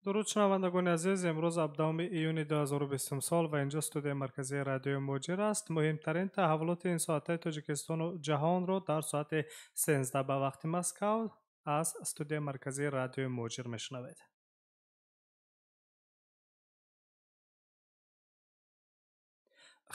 Дуруд, шунавандагони азиз. Имрӯз 17 июни 2020 сол ва инҷо студияи марказии радиои Муҳоҷир аст. Муҳимтарин таҳаввулоти ин соатаи Тоҷикистону ҷаҳонро дар соати 13 ба вақти Москав аз студияи марказии радиои Муҳоҷир мешунавед.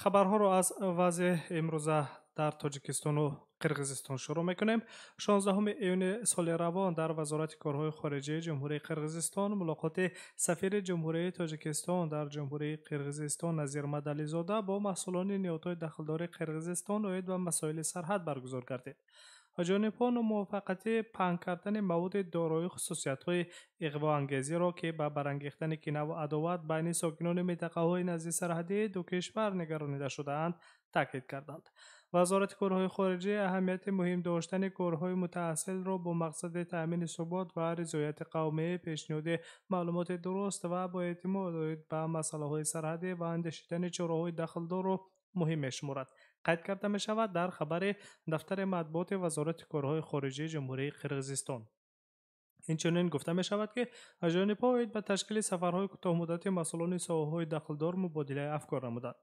Хабарҳоро аз вазъи имрӯза дар Тоҷикистону Қирғизистон шурӯъ мекунем. 16 июни соли равон дар Вазорати корҳои хориҷии Ҷумҳурии Қирғизистон мулоқоти сафири Ҷумҳурии Тоҷикистон дар Ҷумҳурии Қирғизистон Назир Мадализода бо масъулони ниҳодҳои дахлдори Қирғизистон оид ба масоили сарҳад баргузор гардид. Ҷонибҳо номувофиқати паҳн кардани маводи дорои хусусиятҳои иғвоангезиро, ки ба барангехтани кинаву адоват байни сокинони минтақаҳои назди сарҳадии ду кишвар нигаронида шудаанд, таъкид карданд. Вазорати корҳои хориҷӣ аҳамияти муҳим доштани корҳои мутаассилро бо мақсади таъмини субот ва ризояти қавмӣ, пешниҳоди маълумоти дуруст ва боэътимод оид ба масъалаҳои сарҳадӣ ва андешидани чораҳои дахлдорро муҳим мешуморад. Қайд карда мешавад дар хабари дафтари матбуоти Вазорати корҳои хориҷии Ҷумҳурии Қирғизистон. Инчунин гуфта мешавад, ки ҷонибҳо оид ба ташкили сафарҳои кӯтоҳмуддати масъулони соҳаҳои дахлдор мубодилаи афкор намуданд.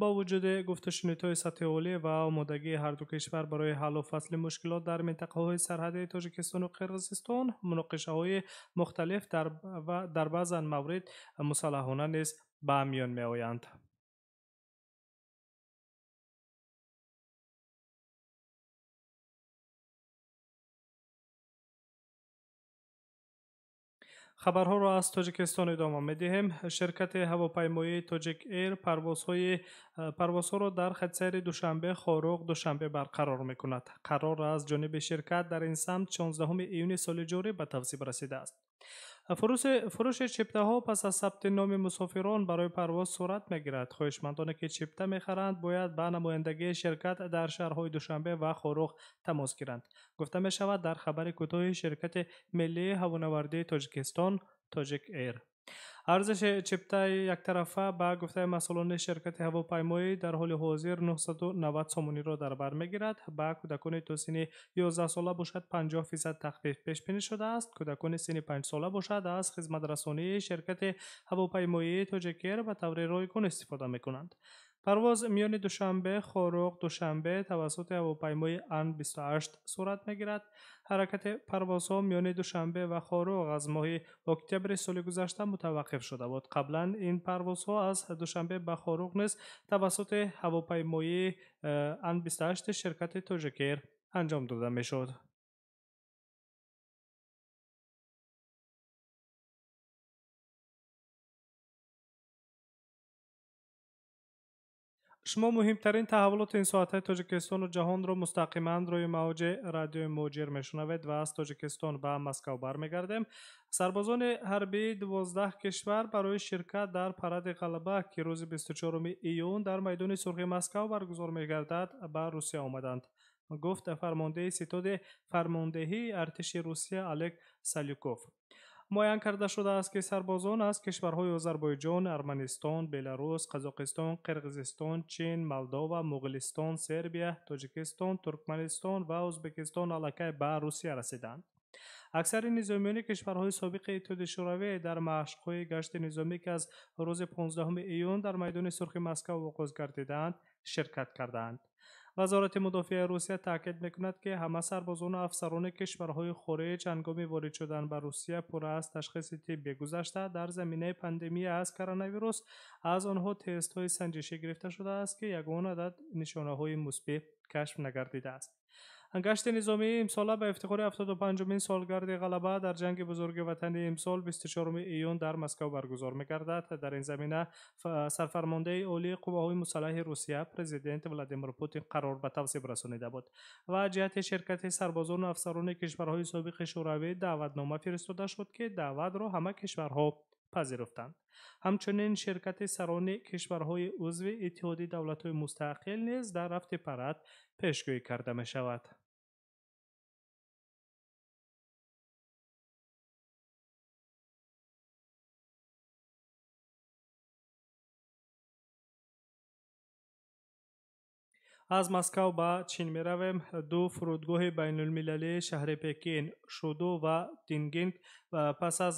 Бо вуҷуди гуфтушунидҳои сатҳи олӣ ва омодагии ҳарду кишвар барои ҳаллу фасли мушкилот дар минтақаҳои сарҳадии Тоҷикистону Қирғизистон, муноқишаҳои мухталиф дар баъзан маврид мусаллаҳона низ ба миён меоянд. Хабарҳоро аз Тоҷикистон идома медиҳем. Ширкати ҳавопаймоии Тоҷик Эйр парвозҳоро дар хатсайри Душанбе Хоруғ Душанбе барқарор мекунад. Қарор аз ҷониби ширкат дар ин самт 16 июни соли ҷорӣ ба тавсиб расидааст. Фурӯши чиптаҳо пас аз сабти номи мусофирон барои парвоз сурат мегирад. Хоҳишмандоне, ки чипта мехаранд, бояд ба намояндагии ширкат дар шаҳрҳои Душанбе ва Хоруғ тамос гиранд. Гуфта мешавад дар хабари кӯтоҳи ширкати миллии ҳавонавардии Тоҷикистон Тоҷик Эйр. Арзиши чиптаи яктарафа ба гуфтаи масъулони ширкати ҳавопаймоӣ дар ҳоли ҳозир 990 сомониро дар бар мегирад. Ба кӯдакони то синни 11 сола бошад 50% тахфиф пешбинӣ шудааст. Кӯдакони синни 5 сола бошад аз хизматрасонии ширкати ҳавопаймоии Тоҷик Эйр ба таври ройгон истифода мекунанд. Парвоз миёни Душанбе Хоруғ Душанбе тавассути ҳавопаймои Ан-28 сурат мегирад. Ҳаракати парвозҳо миёни Душанбе ва Хоруғ аз моҳи октябри соли гузашта мутаваққиф шуда буд. Қаблан ин парвозҳо аз Душанбе ба Хоруғ низ тавассути ҳавопаймои Ан-28 ширкати Тоҷик Эйр анҷом дода мешуд. Шумо муҳимтарин таҳаввулоти ин соатҳои Тоҷикистону ҷаҳонро мустақиман рӯи мавҷи радиои Муҳоҷир мешунавед ва аз Тоҷикистон ба Москав бармегардем. Сарбозони ҳарбии 12 кишвар барои ширкат дар паради ғалаба, ки рӯзи 24 июн дар майдони Сурхи Москав баргузор мегардад, ба Русия омаданд. Гуфт фармондеҳи ситоди фармондеҳии артиши Русия Олег Салюков. Муайян карда шудааст, ки сарбозон аз кишварҳои Озарбойҷон, Арманистон, Беларус, Қазоқистон, Қирғизистон, Чин, Молдова, Муғулистон, Сербия, Тоҷикистон, Туркманистон ва Ӯзбекистон аллакай ба Русия расиданд. Аксари низомиёни кишварҳои собиқи Иттиҳоди Шӯравӣ дар машқҳои гашти низомӣ, ки аз рӯзи 15 июн дар майдони Сурхи Москав оғоз гардидаанд, ширкат кардаанд. Вазорати мудофиаи Русия таъкид мекунад, ки ҳама сарбозону афсарони кишварҳои хориҷ ҳангоми ворид шудан ба Русия пурра аз ташхиси тиббӣ гузашта, дар заминаи пандемия аз коронавирус аз онҳо тестҳои санҷишӣ гирифта шудааст, ки ягон адад нишонаҳои мусбӣ кашф нагардидааст. Гашти низомии имсола ба ифтихори 75-умин солгарди ғалаба дар ҷанги бузурги ватании имсол 24 июн дар Москав баргузор мегардад. Дар ин замина сарфармондеҳи олии қувваҳои мусаллаҳи Русия президент Владимир Путин қарор ба тавсиб расонида буд ва ҷиҳати ширкати сарбозону афсарони кишварҳои собиқи Шӯравӣ даъватнома фиристода шуд, ки даъватро ҳама кишварҳо пазируфтанд. Ҳамчунин ширкати сарони кишварҳои узви Иттиҳоди давлатҳои мустақил низ дар рафти парад пешгӯӣ карда мешавад. Аз Москав ба Чин меравем. Ду фурудгоҳи байнулмилалии шаҳри Пекин, Шуду ва Дингинг, пас аз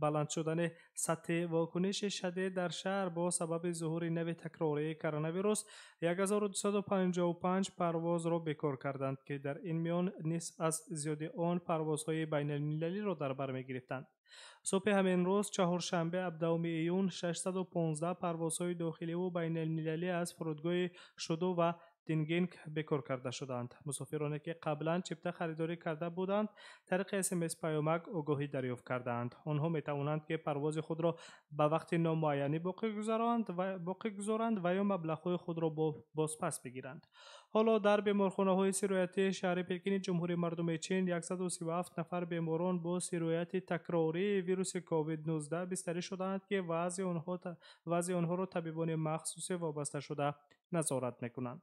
баланд шудани сатҳи вокуниши шадид дар шаҳр бо сабаби зуҳури нави такрории коронавирус 1255 парвозро бекор карданд, ки дар ин миён нисф аз зиёди он парвозҳои байналмилалиро дар бар мегирифтанд. Субҳи ҳамин рӯз, чаҳоршанбе, 17 июн, 615 парвозҳои дохиливу байналмилалӣ аз фурудгоҳи Шуду ва Дингинг бекор карда шуданд. Мусофироне, ки қаблан чипта харидорӣ карда буданд, тариқи СМС паёмак огоҳӣ дарёфт кардаанд. Онҳо метавонанд, ки парвози худро ба вақти номуайянӣ боқӣ гузоранд ва ё маблағҳои худро бозпас бигиранд. Ҳоло дар беморхонаҳои сироятии шаҳри Пекини Ҷумҳурии Мардумии Чин 137 нафар беморон бо сирояти такрории вируси COVID-19 бистарӣ шудаанд, ки вазъи онҳоро табибони махсуси вобасташуда назорат мекунанд.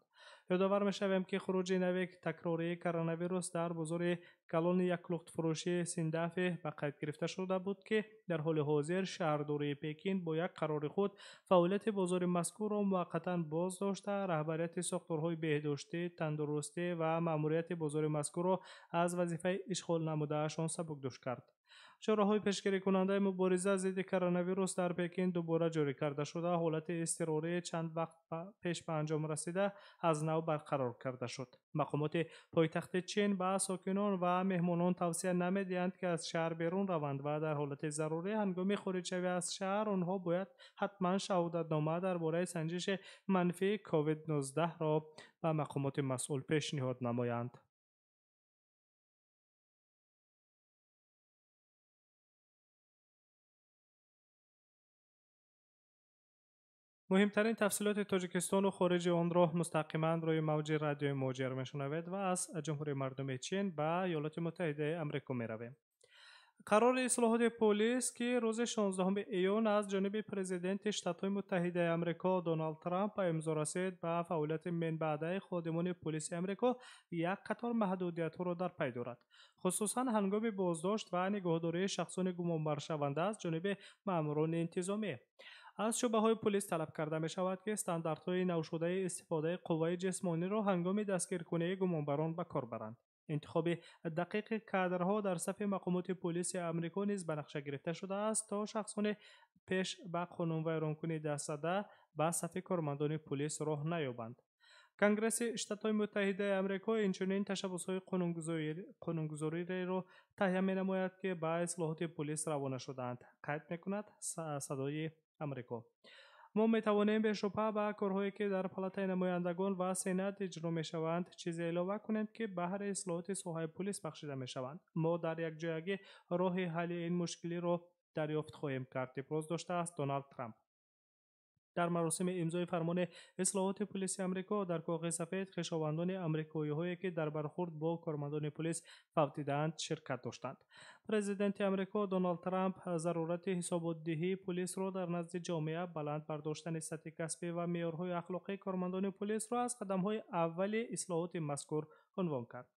Ёдовар мешавем, ки хуруҷи нави такрории коронавирус дар бозори калони яклухтфурӯшии Синдафи ба қайд гирифта шуда буд, ки дар ҳоли ҳозир шаҳрдории Пекин бо як қарори худ фаъолияти бозори мазкурро муваққатан боз дошта, раҳбарияти сохторҳои беҳдоштӣ, тандурустӣ ва маъмурияти бозори мазкурро аз вазифаи ишғол намудаашон сабукдӯш кард. Чораҳои пешгирикунандаи мубориза зидди коронавирус дар Пекин дубора ҷорӣ карда шуда, ҳолати изтирории чанд вақт пеш ба анҷом расида аз нав барқарор карда шуд. Мақомоти пойтахти Чин ба сокинон ва меҳмонон тавсия намедиҳанд, ки аз шаҳр берун раванд ва дар ҳолати зарурӣ ҳангоми хориҷшавӣ аз шаҳр онҳо бояд ҳатман шаҳодатнома дар бораи санҷиши манфии COVID-19-ро ба мақомоти масъул пешниҳод намоянд. Муҳимтарин тафсилоти Тоҷикистону хориҷи онро мустақиман рӯи мавҷи радиои Муҳоҷир мешунавед ва аз Ҷумҳурии Мардумии Чин ба Иёлоти Муттаҳидаи Амрико меравем. Қарори ислоҳоти полис, ки рӯзи 16 июн аз ҷониби президенти Штатҳои Муттаҳидаи Амрико Доналд Трамп ба имзо расид, ба фаъолияти минбаъдаи ходимони полиси Амрико як қатор маҳдудиятҳоро дар пай дорад, хусусан ҳангоми боздошт ва нигоҳдории шахсони гумонбаршаванда аз ҷониби маъмурони интизомӣ. Аз шӯъбаҳои полис талаб карда мешавад, ки стандартҳои навшудаи истифодаи қувваи ҷисмониро ҳангоми дастгиркунии гумонбарон ба кор баранд. Интихоби дақиқи кадрҳо дар сафи мақомоти полиси Амрико низ ба нақша гирифта шудааст, то шахсони пеш ба қонунвайронкунӣ даст зада ба сафи кормандони полис роҳ наёбанд. Конгресси Штатҳои Муттаҳидаи Амрико инчунин ташаббусҳои қонунгузориро таҳия менамояд, ки ба ислоҳоти полис равона шудаанд, қайд мекунад Садои Амрико. Мо метавонем бешубҳа ба корҳое, ки дар Палатаи намояндагон ва Сенат иҷро мешаванд, чизе илова кунем, ки баҳри ислоҳоти соҳаи полис бахшида мешаванд. Мо дар якҷоягӣ роҳи ҳалли ин мушкилиро дарёфт хоҳем кард, иброз доштааст Доналд Трамп. Дар маросими имзои фармони ислоҳоти полиси Амрико дар Кохи Сафед хешовандони амрикоиҳое, ки дар бархурд бо кормандони полис фавтидаанд, ширкат доштанд. Президенти Амрико Доналд Трамп зарурати ҳисоботдиҳии полисро дар назди ҷомеа, баланд бардоштани сатҳи касбӣ ва меъёрҳои ахлоқии кормандони полисро аз қадамҳои аввали ислоҳоти мазкур унвон кард.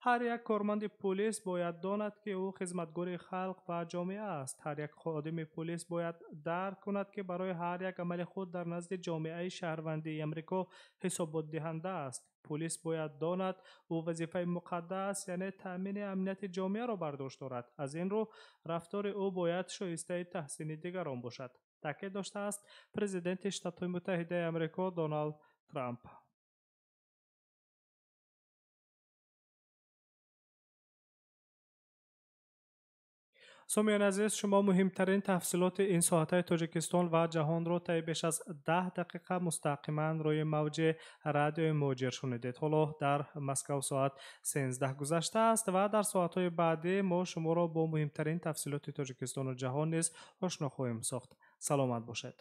Ҳар як корманди полис бояд донад, ки ӯ хизматгори халқ ва ҷомеа аст. Ҳар як ходими полис бояд дарк кунад, ки барои ҳар як амали худ дар назди ҷомеаи шаҳрвандии Амрико ҳисоботдиҳанда аст. Полис бояд донад, ӯ вазифаи муқаддас, яъне таъмини амнияти ҷомеаро бардошт дорад. Аз ин рӯ рафтори ӯ бояд шоистаи таҳсини дигарон бошад, таъкид доштааст президенти Штатҳои Муттаҳидаи Амрико Доналд Трамп. Сомиёни азиз, шумо муҳимтарин тафсилоти ин соатаи Тоҷикистон ва ҷаҳонро таи беш аз 10 дақиқа мустақиман рӯи мавҷи радиои Муҳоҷир шунидед. Ҳоло дар Москав соат 13 гузаштааст ва дар соатҳои баъдӣ мо шуморо бо муҳимтарин тафсилоти Тоҷикистону ҷаҳон низ ошно хоҳем сохт. Саломат бошед.